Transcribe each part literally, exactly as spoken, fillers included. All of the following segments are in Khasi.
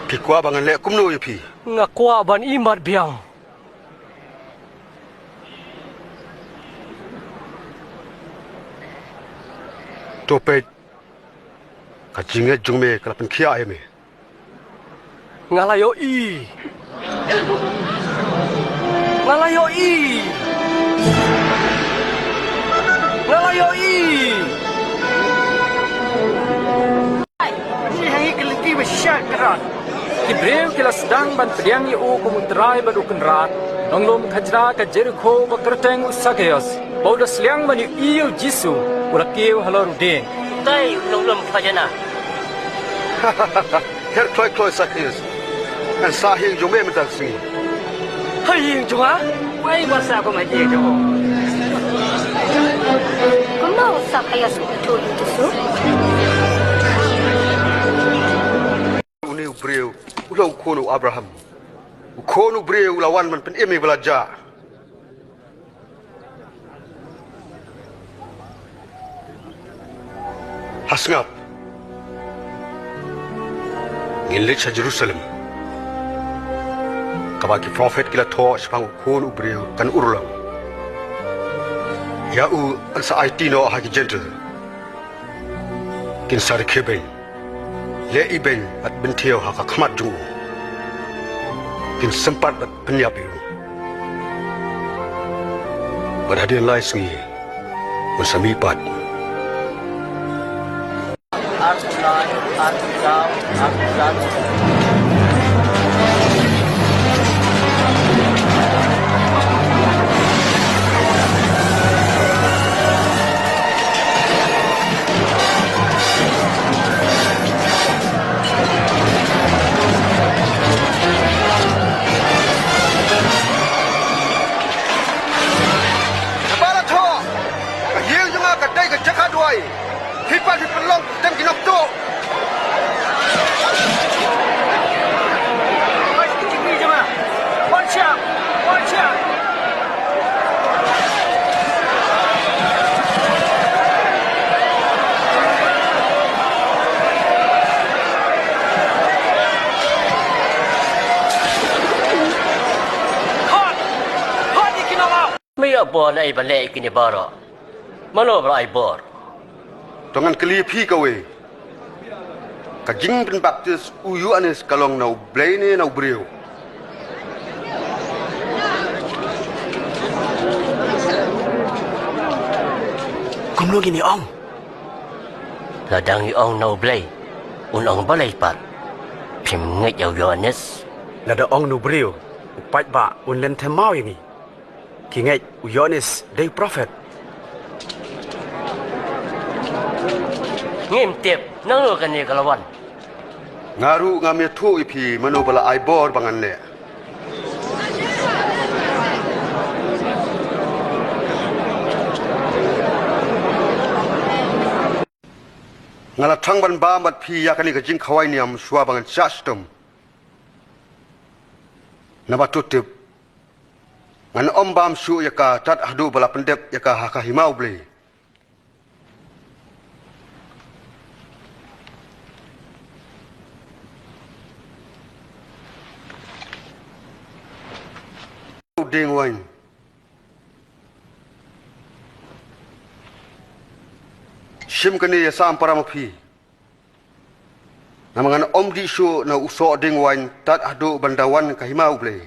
Phi kwah ba ngan leh kumno ïa phi? Nga kwah ban ïohi mat biang. To peit, ka jingngeit jong me ka la pynkhiah ïa me. Nga la ïohi. Nga la ïohi. Nga la ïohi. Ki briew ki la sdang ban pdiang ïa u kum u Trai bad u Kynrad. Nonglum khajra ka Jerikho ba kyrteng u Sakhaios, ba u da sliang ban ïohi ïa u Jisu, u la kiew halor u dieng. Utai u nonglum khajna. Her kloi kloi Sakhaios. Ngan sah ïing jong me mynta ka sngi. Ha ïing jong nga? Wei ba sah kum ha ïing jong u. Kumno u Sakhaios u ithuh ïa u Jisu? Une u briew u long u khun u Abraham. U khun u briew u la wan ban pynim ïa ba la jah. Ha sngap. Ngin leit sha Jerusalem. Kaba ki profet ki la thoh shaphang u khun u briew kan urlong. Ïa u yn sa aiti noh ha ki Jentil. Kin sa rkhie beiñ, leh ibeiñ bad bynthiew ha ka khmat jong u. Kin sympat bad pynïap ïa u. Bad hadien lai sngi un sa mih pat. Naba la thoh, ka ïing jong nga ka dei ka jaka duwai. Phi pat phi pynlong kyrteng ki nongtuh. Me ïoh bor na ei ban leh ïa kine baroh? Mano ba la ai bor? To ngan kylli ïa phi kawei. Ka jingpynbaptis u Ïoannis ka long na U Blei ne na u briew? Kumno ngin ïa ong? Lada ngi ong na U Blei, un ong balei pat? Phim ngeit ïa u Ïoannis? Lada ong na u briew, u paidbah un lynthem maw ïa ngi. Ki ngeit u Ïoannis dei u profet. Ngim tip nangno kane ka la wan. Nga ruh ngam ïathuh ïa phi mano ba la ai bor ba ngan leh. Nga la thang ban bam bad phi ïa kane ka jingkhawai niam shuwa ba ngan shah shitom. Naba to tip, ngan ym bam shuh ïa ka tad haduh ba la pyndep ïa ka ha ka hima U Blei. U dieng waiñ. Shim kane ïa sam para ma phi. Namar ngan ym dih shuh na u soh dieng waiñ tad haduh ban da wan ka hima U Blei.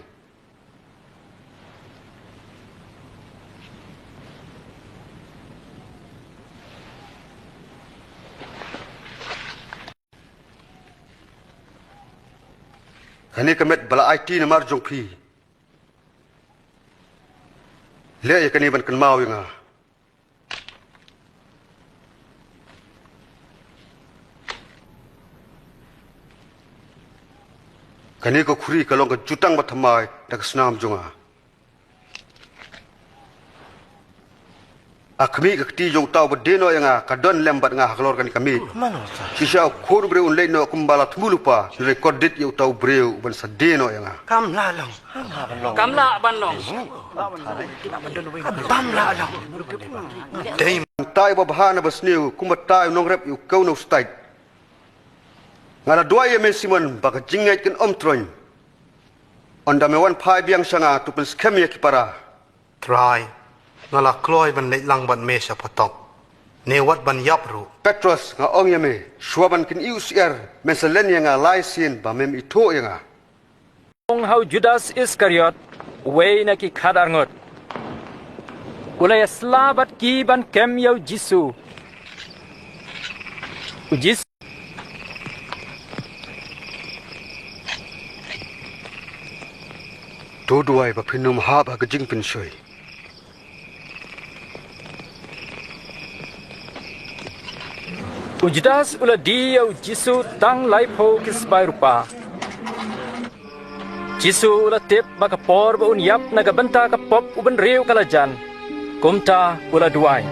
Kane ka met ba la aiti namar jong phi. Leh ïa kane ban kynmaw ïa nga. Kane ka khuri ka long ka jutang bathymmai da ka snam jong nga. A khmih ka kti jong uta uba die noh ïa nga ka don lem bad nga halor kane ka miej. Shisha u Khun u briew un leit noh kumba la thmu lypa, hynrei kordit ïa uta u briew uban sa die noh ïa nga. Kam lah long. Kam lah ban long. Bam lah long. Dei man tai babha na basniew kumba tai u nongrep ïa u kew na u stait. Nga la duwai ïa me Simon ba ka jingngeit kan ym troiñ. Ynda me wan phai biang sha nga to pynskhem ïa ki para. Trai, nga la kloi ban leit lang bad me sha phatok. Ne wat ban ïap ruh. Petros, nga ong ïa me, shuwa ban kynïuh syiar, men sa len ïa nga lai sien ba mem ithuh ïa nga. Ong ha u Judas Iskariot, uwei na ki khatar ngut. U la ïasla bad ki ban kem ïa u Jisu. U Jisu. To duwai ba phin ym hap ha ka jingpynshoi. U Judas u la die ïa u Jisu tang laiphew ki sbai rupa. Jisu u la tip ba ka por ba un ïap na ka bynta ka pop u bynriew ka la jan. Kumta u la duwai.